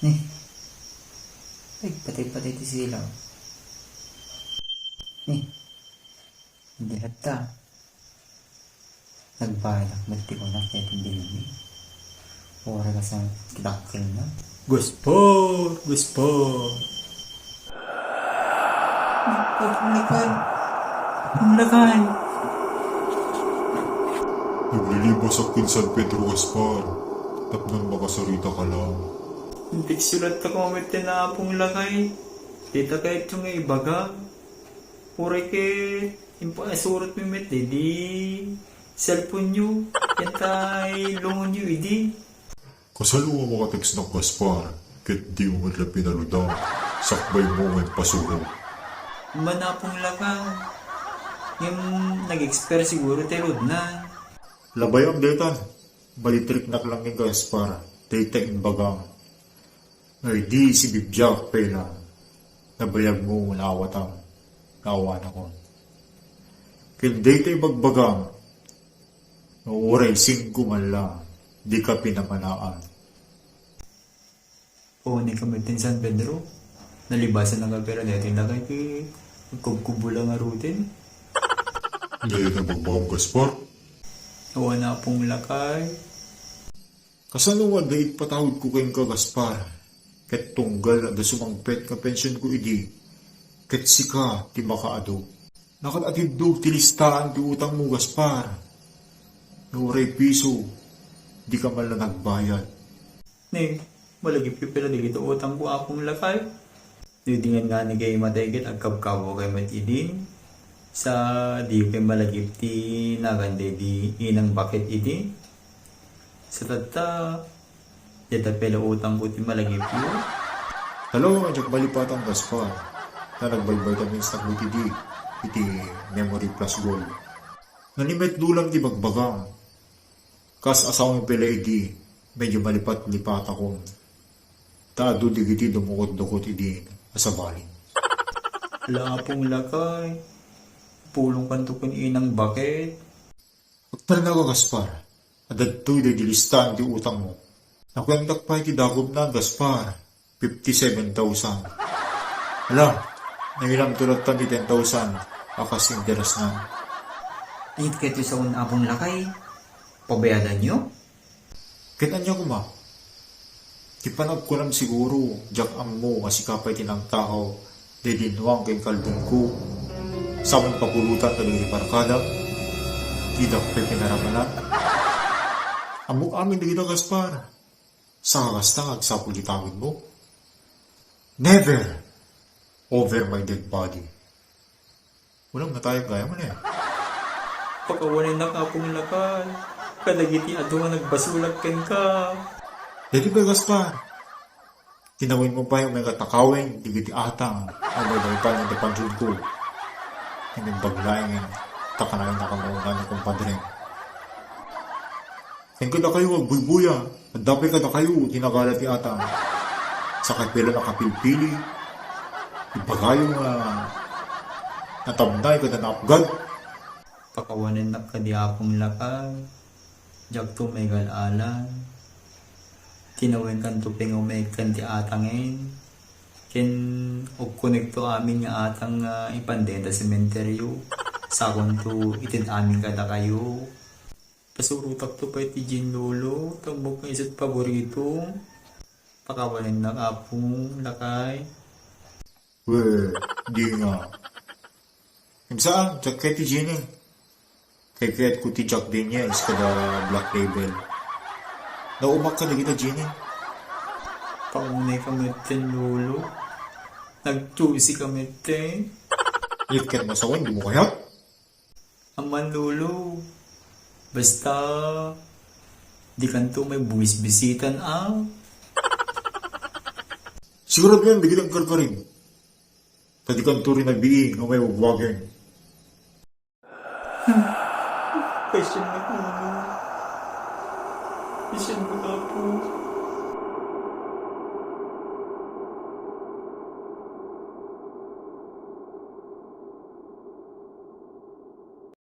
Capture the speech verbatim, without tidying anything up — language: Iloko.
Eh, ay, patay-patay ti silaw. Eh, hindi hatta. Nagbayad ak met ti kunak daytoy dinmi. Uray ka sa kidakkel na. Gaspar! Gaspar! Ang lakay! Ang lakay! Naglilibasak ken San Pedro, Gaspar, tapno makasarita ka lang. Intik sulat ta kami ti naapong lakay. Dita kayatyo nga ibaga. Uray ket impasurat mi met di cellphone-yo, ken tay lungonyo idi. Kasano nga makatext nak, Gaspar, ket di mo met la pinaluda, sakbay mo nga impasuro? Manapong lakay. Ngem nag-expire siguro ti load na. Labayam daytan. Malitriknak lang ken Gaspar, dayta imbagam. Ay di si bibiag pay lang, nabayag mo nga naawatam, naawanakon. Ken dayta ibagbagam, nga uray singko man lang, di ka pinamanaan. O, ni kami ti San Pedro, nalibasan na ka pero daytoy lakay ti agkubkubo lang a routine. Dayta ibagbagam, Gaspar? Awan apong lakay. Kasano nga dayta ipatawidko kenka, Gaspar? Ket tunggal adda sumangpet nga pensionko idi, ket sika ti makaadu. Nakat-atiddog ti listaan ti utangmo, Gaspar. No uray piso, dika man la nagbayad. Ne, malagipyo pay la dagiti utangko, apong lakay. Didingan nga ni kay matay ket agkabkabawkay met idi. Sa diyo pay malagip ti nagan daydi inang baket idi. Sa tatta, dayta pay la utangko ti malagipyo. Hello, diak malipatan, Gaspar. Ta nagbalbayta met idi iti Memory Plus Gold. Nanimetdulam ti bagbagam. Kas asawen pay la idi, medyo malipat-lipatakon. Ta adu dagiti dumukot-dukot idi a sabali. Ala, apong lakay. Pulongkanto ken inang baket. Agtalna ka, Gaspar. Adda ditoy daydi listaan ti utangmo. Nakuentak pay ti dagumna, Gaspar. Fifty-seven thousand. Hala, nainamto latta ti ten thousand a kas interesna. Ket kayatyo sa un, apong lakay, pabayadanyo? Ket ania koma? Ti panagkunam siguro, diak ammo a sika pay ti nangtakaw daydi nuang ken kalbengko. Sa amin papulotan kadagiti barkada, didak pay pinaramanan. Ammok amin dagita, Gaspar. Sa kasta nga agsapul ti tawidmo? Never! Over my dead body. Ulam natayag gayam, ania? Pakawanennak, apong lakay, kadagiti adu nga nagbasolak kenka. Daydi pay, Gaspar. Tinawenmo pay a umayka takawen dagiti atang a maibaybayan iti pansudko. Ngem imbag laeng ta kanayon a kamauna ni kumpadrem. Ken kadakayo agbuybuya, adda pay kadakayo ti nagala ti atang. Sakay pay la nakapilpili, ibagayo nga natabnay kada naapgad. Pakawanennak kadi, apong lakay. Diakto maigal-alan. Tinawenkanto pay nga umayegkan ti atangen. Ken ukkonekto amin nga atang nga ipan dayta sementeryo. Sakonto ited amin kadakayo. Pasurotakto pay ti jeans, lolo, ta ammok nga isu't paborito. Pakawanennak, apong lakay. Wen, di nga. Ngem saan, diak kayat ti jeans. Kaykayatko ti Jack Daniels kada Black Label. Naumak kadagita jeans. Paunay ka metten, lolo. Nag-choosy ka metten. Ket masawen, dimo kayat? Aman, lolo. Basta, dikanto maibisbisitan, a. Sigurado yan, dagiti agkarkarem. Ta dikanto rinabii nga maiwagwagen. Question na, Apo. Question na, Apo.